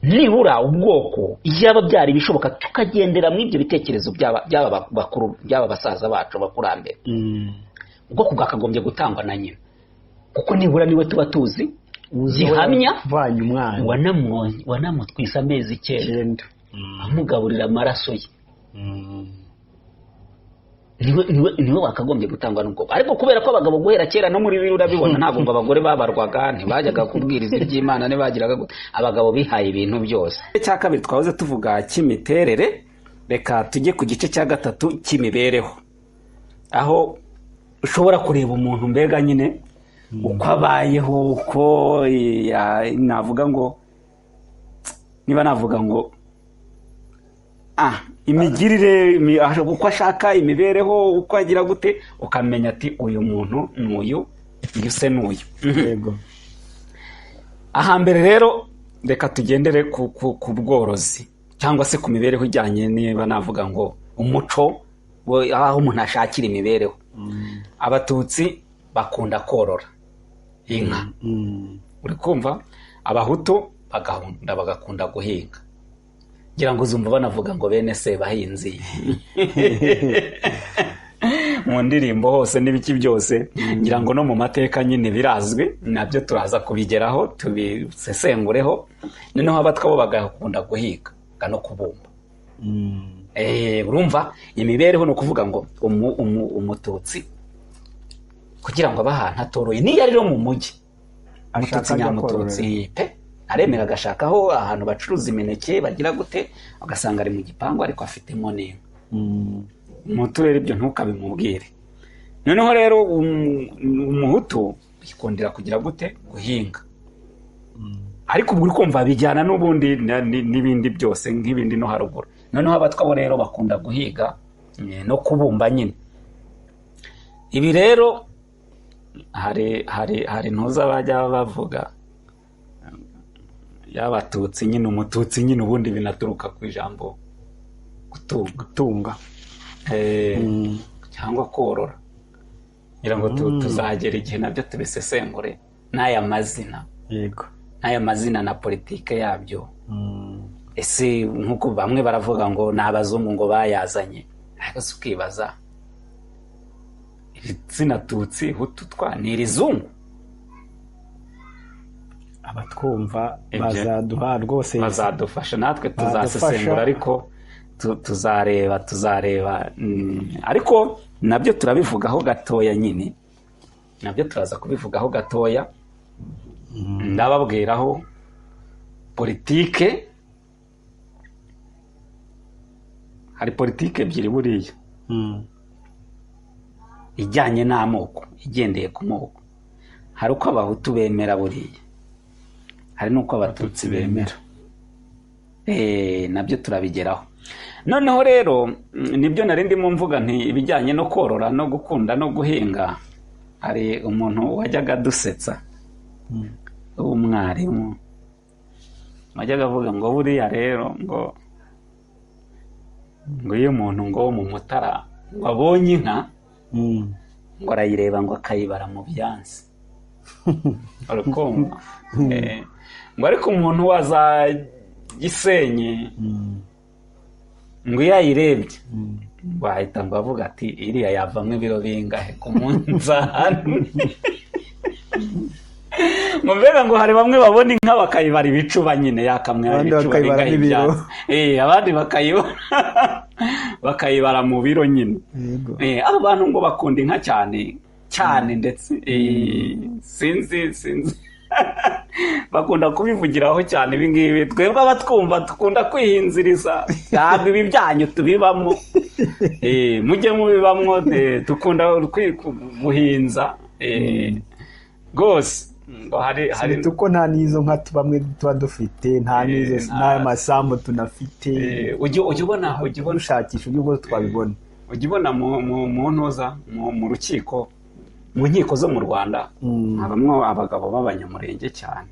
Nibura ubwoko yaba byari bishoboka tukagendera mu ibyo bitekerezo byaba bakuru, byaba basaza bacu bakurambere, ubwoko bwakagombye gutangwa na nyina, kuko nibura niwe tuba tuzi gihamya wanamutwisa amezi 9 amugaburira amaraso ye, niwe wakagombye gutangwa n'ubwoko. Ariko kubera ko abagabo guhera kera no muri bibiliya urabibona, ntabwo ngo abagore babarwaga, ntibajyaga kubwiriza iby'Imana, ntibagiraga, abagabo bihaye ibintu byose. Icya kabiri twahoze tuvuga cy'imiterere, reka tujye ku gice cya gatatu cy'imibereho, aho ushobora kureba umuntu mbega nyine uko abayeho, uko navuga ngo niba navuga ngo imigirire, uko ashaka imibereho, uko agira gute, ukamenya ati uyu muntu n'uyu, uyu se n'uyu. Yego. Ahambere rero reka tugendere ku bworozi cyangwa se ku mibereho ijyanye, niba navuga ngo umuco aho umuntu ashakira imibereho. Abatutsi bakunda korora inka, uri kumva? Abahutu bagakunda guhinga. Ngira ngo uzumva banavuga ngo bene se bahinzi mu ndirimbo hose n'ibiki byose, ngira ngo no mu mateka nyine birazwi, nabyo turaza kubigeraho tubisesengureho. Noneho abatwa bo bagakunda guhiga no kubumba. Urumva imibereho ni ukuvuga ngo umututsi kugira ngo abe ahantu atoroye, niyo ari mu mujyi, umututsi nyamututsi pe aremera agashaka aho ahantu bacuruza imineke bagira gute, ugasanga ari mu gipangu ariko afitemo n'inka. Mu turere ibyo ntukabimubwire. Noneho rero umuhutu yikundira kugira gute, guhinga. Ariko ubwo uri kumva bijyana n'ubundi n'ibindi byose nk'ibindi no haruguru. Noneho abatwa bo rero bakunda guhiga no kubumba nyine. Ibi rero hari ntuza bajya bavuga y'abatutsi nyine, umututsi nyine ubundi binaturuka ku ijambo gutunga cyangwa korora. Ngira ngo tuzagera igihe nabyo tubisesengure n'aya mazina. Yego. N'aya mazina na politike yabyo. Ese nkuko bamwe baravuga ngo ni abazungu ngo bayazanye, Ariko si ukibaza ibitsina tutsi hutu twa ni irizungu. Abatwumva bazaduha rwose, bazadufasha natwe tuzasesengura, ariko tuzareba ariko nabyo turabivugaho gatoya nyine, nabyo turaza kubivugaho gatoya. Ndababwiraho politike, hari politike ebyiri buriya ijyanye n'amoko, igendeye ku moko. Hari uko abahutu bemera buriya, hari n'uko abatutsi bemera. Nabyo turabigeraho. Noneho rero nibyo nari ndimo mvuga nti ibijyanye no korora no gukunda no guhinga. Hari umuntu wajyaga adusetsa w'umwarimu wajyaga avuga ngo buriya rero ngo iyo umuntu ngo wo mu Mutara ngo abonye inka ngo arayireba ngo akayibara mu byansi. Ngo ariko umuntu waza Gisenyi ngo iyo ayirebye ngo ahita ngo avuga ati iriya yavamo ibiro bingahe ku munzani. Ngo mbega ngo hari bamwe babona inka bakayibara ibicuba nyine, yakamwe ibicuba bingahe ibyansi, abandi bakayibara mu biro nyine. Abo bantu ngo bakunda inka cyane cyane, ndetse sinzi bakunda kubivugiraho cyane ibi ngibi. Twebwe abatwumva dukunda kwihinziriza, ntabwo ibi byanyu tubibamo, mujye mubibamwo, dukunda guhinza rwose. Hari uko nta n'izo nka bamwe tuba dufite, nta n'izo n'amasambu tunafite. Ujya ubona ushakisha uburyo bwose twabibona. Ujya ubona mu ntuza mu rukiko, mu nkiko zo mu Rwanda habamwo abagabo b'abanyamurenge cyane,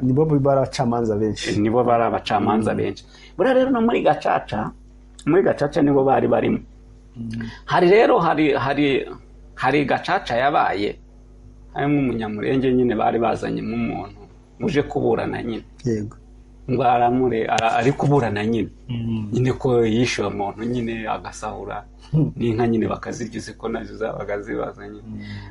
nibo bari abacamanza benshi, nibo bari abacamanza benshi. Buriya rero no muri gacaca, nibo bari barimo. Hari rero hari gacaca yabaye harimo umunyamurenge nyine, bari bazanyemo umuntu uje kuburana nyine. Yego, ngo aramure ari kuburana nyine nyine ko yishyuye umuntu nyine agasahura n'inka nyine bakazirya, uzi ko nazo zabaga zibazanye.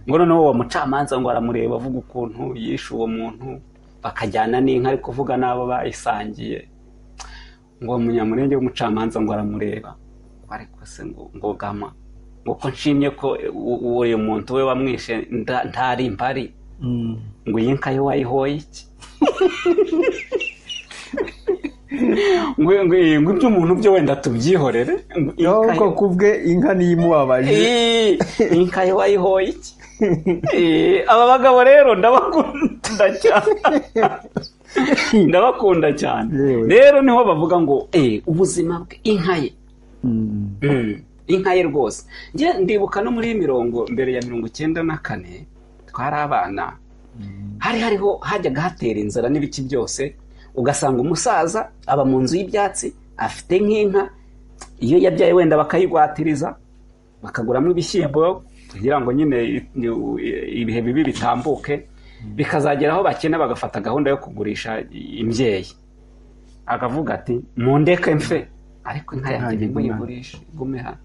Ngo noneho uwo mucamanza ngo aramureba avuga ukuntu yishe uwo muntu, bakajyana n'inka ari kuvuga n'abo bayisangiye. Ngo umunyamurenge w'umucamanza ngo aramureba ariko se ngo gama ngo ko nshimye ko uwo muntu we wamwishe ntari impari, ngo iyi nka yo wayihoye iki? Ngo ibyo umuntu byo wenda tubyihorere, ko kubwe inka niyo imubabaje, inka yo wayihoye iki? Aba bagabo rero ndabakunda cyane, ndabakunda cyane. Rero niho bavuga ngo ubuzima bwe, inka ye, inka ye rwose. Njye ndibuka no muri mirongo mbere ya 94 twari abana, hari hariho hajyaga hatera inzara n'ibiki byose, ugasanga umusaza aba mu nzu y'ibyatsi afite nk'inka, iyo yabyaye wenda bakayigwatiriza bakaguramo ibishyimbo kugira ngo nyine ibihe bibi bitambuke, bikazagera aho bakena bagafata gahunda yo kugurisha imbyeyi. Akavuga ati mundeke mfe, ariko inka yanjye ntibuyigurishe igume hano.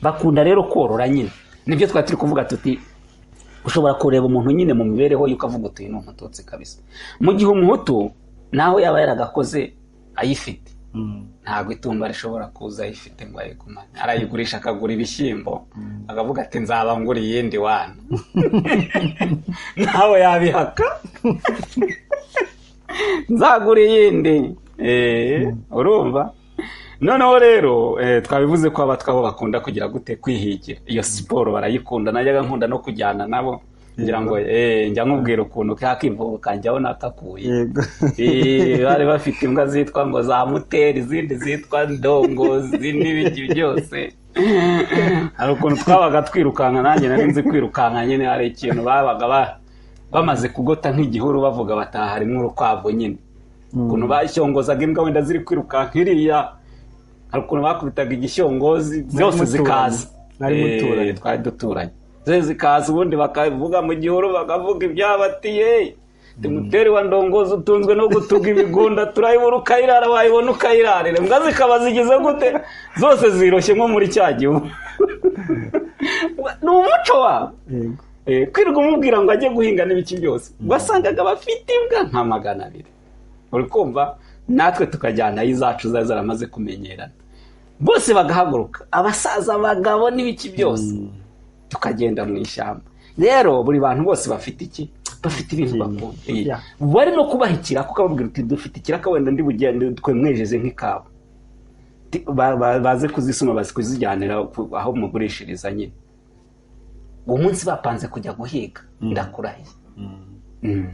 Bakunda rero korora nyine, nibyo twari turi kuvuga tuti ushobora kureba umuntu nyine mu mibereho yuko avuga uti ni umututsi kabisa, mu gihe umuhutu naho yaba yaragakoze ayifite, ntabwo itumba rishobora kuza ayifite ngo ayigumane, arayigurisha akagura ibishyimbo akavuga ati nzaba ngura iyindi wana. Nawe yabihaka nzagura iyindi. Urumva? Noneho rero twabivuze ko abatwa bo bakunda kugira gute, kwihigira. Iyo siporo barayikunda, najyaga nkunda no kujyana nabo ngira ngo njya nkubwira ukuntu kakivuka kanjyaho nakakuye. Bari bafite imbwa zitwa ngo za muteri, izindi zitwa ndongozi n'ibiki byose. Hari ukuntu twabaga twirukanka, nanjye nari nzi kwirukanka nyine. Hari ikintu babaga bamaze kugota nk'igihuru bavuga bataha harimo urukwavu nyine, ukuntu bashyongozaga imbwa wenda ziri kwirukanka iriya, hari ukuntu bakubitaga igishyongozi zose zikaza. Twari duturanye, zose zikaza, ubundi bakavuga mu gihuru bakavuga ibyabatiye Timuteri wa ndongozi utunzwe no gutuga ibigunda, turayibura ukayirara, wayibona ukayirarira. Imbwa zikaba zigize gute, zose ziroshye nko muri cya gihu. Ni umuco wabo. Kwirirwa umubwira ngo ajye guhinga n'ibiki byose, wasangaga bafite imbwa nka 200. Uri kumva, natwe tukajyanayo izacu zari zaramaze kumenyerana, bose bagahaguruka, abasaza, abagabo n'ibiki byose, tukagenda mu ishyamba. Rero buri bantu bose bafite iki, bafite ibintu bakunda. Bari no kubaha ikiraka, ukababwira uti dufite ikiraka, wenda ndi bugende twemwejeze nk'ikawa, baze kuzisoma, baze kuzijyanira aho mugurishiriza nyine. Uwo munsi bapanze kujya guhiga, ndakurahiye,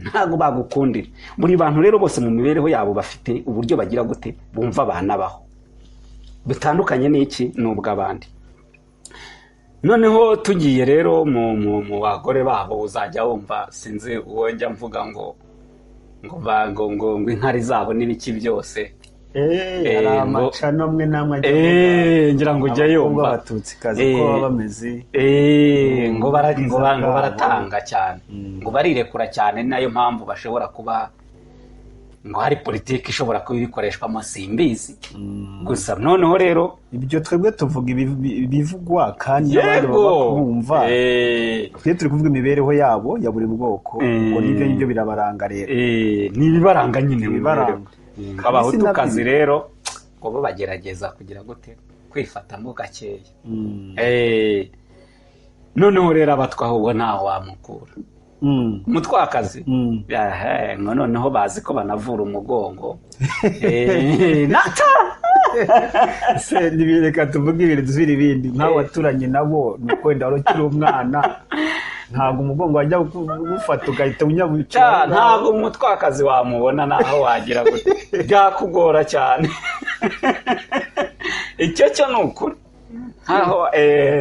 ntabwo bagukundira. Buri bantu rero bose mu mibereho yabo bafite uburyo bagira gute, bumva banabaho bitandukanye n'iki n'ubw'abandi. Noneho tugiye rero mu bagore babo, uzajya wumva, sinzi uwo njya mvuga ngo ngo ngo ngo inkari zabo n'ibiki byose. Hari amacano amwe n'amwe ngira ngo ujya yumva Abatutsikazi ko baba bameze, ngo baratanga cyane, ngo barirekura cyane, nayo mpamvu bashobora kuba ngo hari politiki ishobora kuba ibikoreshwamo, simbizi. Gusa noneho rero ibyo twebwe tuvuga ibivugwa kandi abandi baba bumva. Twe turi kuvuga imibereho yabo ya buri bwoko, ngo nibyo nibyo birabaranga rero. Ni ibibaranga nyine, ibibaranga. Abahutukazi rero ngo bo bagerageza kugira gute, kwifatamo gakeya. Noneho rero abatwa ahubwo ntaho wamukura. Umutwakazi ngo noneho bazi ko banavura umugongo. Se nibireka tuvuge ibintu dusubire ibindi, nkawe waturanye nabo nuko wenda wari ukiri umwana, ntabwo umugongo wajya gufata ugahita unyabuca. Ntabwo umutwakazi wamubona naho wagira gute, byakugora cyane. Icyo cyo ni ukuri. Aho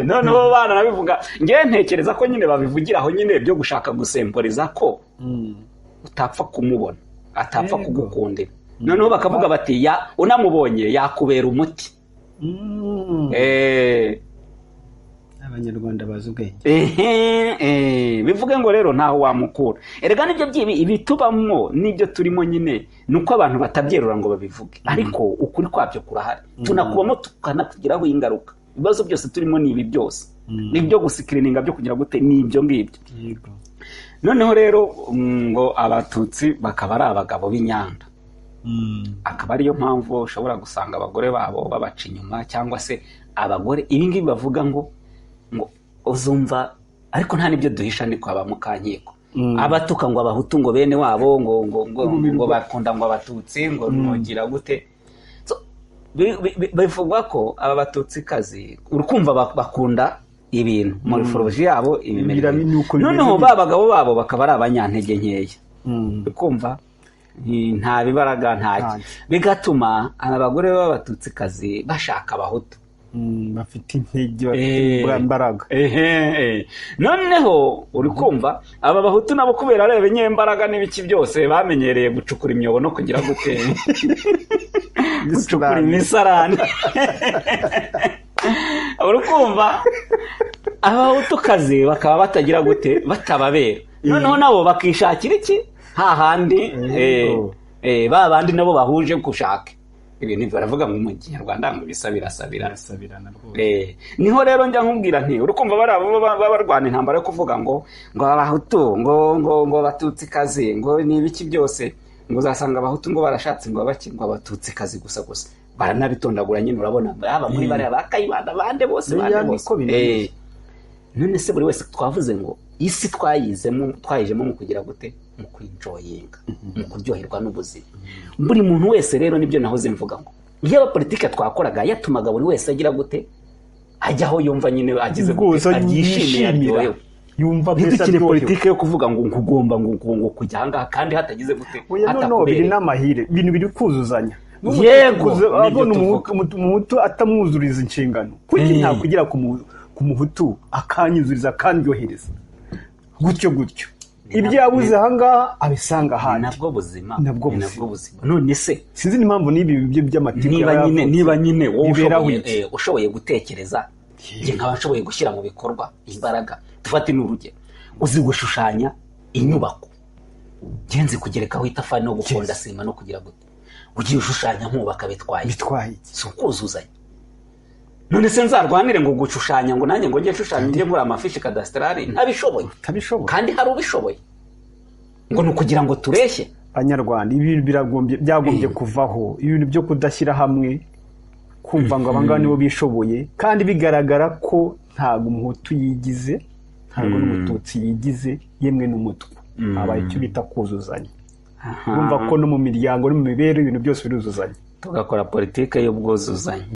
noneho bana nabivuga, ngewe ntekereza ko nyine babivugira aho nyine byo gushaka gusemboriza ko utapfa kumubona, atapfa kugukundira. Noneho bakavuga bati ya unamubonye yakubera umuti. Abanyarwanda bazi ubwenge. Bivuge ngo rero ntaho wamukura. Erega nibyo byibi ibitubamo nibyo turimo nyine, nuko abantu batabyerura ngo babivuge, ariko ukuri kwabyo kurahari, tunakubamo tukanakugiraho ingaruka. Ibibazo byose turimo ni ibi byose, nibyo gusikirininga byo kugira gute, ni ibyo ngibyo. Noneho rero ngo Abatutsi bakaba ari abagabo b'inyanda, akaba ariyo mpamvu ushobora gusanga abagore babo babaca inyuma, cyangwa se abagore ibi ngibi bavuga ngo ngo uzumva, ariko nta nibyo duhisha ni kwa ba Mukankiko, abatuka ngo Abahutu ngo bene wabo ngo ngo ngo ngo bakunda ngo Abatutsi ngo nugira gute. Bivugwa ko aba Batutsikazi urukumva bakunda ibintu morphology yabo ibimera, noneho ba bagabo babo bakaba ari abanyantege nkeya, ukumva nta bibaraga ntacyo, bigatuma aba bagore b'Abatutsikazi bashaka Abahutu bafite intege, bafite imbaraga. Noneho uri kumva aba Bahutu nabo kubera arebe nyembaraga n'ibiki byose bamenyereye gucukura imyobo no kugira gute, gucukura imisarane. Uri kumva Abahutukazi bakaba batagira gute, batababera. Noneho nabo bakishakira iki hahandi ba bandi nabo bahuje gushaka ibintu baravuga mu Kinyarwanda ngo bisabirasabira. Niho rero njya nkubwira nti urukumva bari barwana intambara yo kuvuga ngo ngo Abahutu ngo ngo ngo Batutsikazi ngo ni ibiki byose, ngo uzasanga Abahutu ngo barashatse ngo abaki ngo Abatutsikazi gusa gusa, baranabitondagura nyine. Urabona aba muri bariya bakayibanda bande bose bande bose. None se buri wese twavuze ngo isi twayizemo twayijemo mu kugira gute, mu kwinjoyinga, mu kuryoherwa n'ubuzima. Buri muntu wese rero nibyo nahoze mvuga ngo iyo politike twakoraga yatumaga buri wese agira gute, ajya aho yumva nyine agize gute, aryishimiye, aryohewe, yumva mbese politike yo kuvuga ngo ngugomba ngo kujya ahangaha kandi hatagize gute, hatakubereye. Biri n'amahire, ibintu biri kuzuzanya. Yego, abona umuhutu atamwuzuriza inshingano, kuki ntakugira ku muhutu akanyuzuriza akandyohereza gutyo gutyo, ibyo yabuze ahangaha abisanga ahandi. Nabwo buzima, nabwo buzima. None se sinzi n'impamvu n'ibi byo by'amatiku, niba nyine wowe ushoboye gutekereza, njye nkaba nshoboye gushyira mu bikorwa imbaraga. Dufate n'urugero, uzi gushushanya inyubako, Ngenzi kugerekaho itafari no gukonda sima no kugira gute, ugiye ushushanya nkubaka bitwaye iki? Bitwaye iki? Si ukuzuzanya? None se nzarwanire ngo gushushanya, ngo nanjye ngo njye nshushanya, njye nkora amafishi kadasitarari ntabishoboye? Utabishoboye. Kandi hari ubishoboye, ngo ni ukugira ngo tureshye. Banyarwanda, ibi biragombye, byagombye kuvaho, ibintu byo kudashyira hamwe, kumva ngo abangaba nibo bishoboye, kandi bigaragara ko ntabwo Umuhutu yigize, ntabwo n'Umututsi yigize, yemwe n'Umutwa. Habaye icyo bita kuzuzanya. Urumva ko no mu miryango no mu mibereho ibintu byose biruzuzanya. Tugakora politike y'ubwuzuzanye.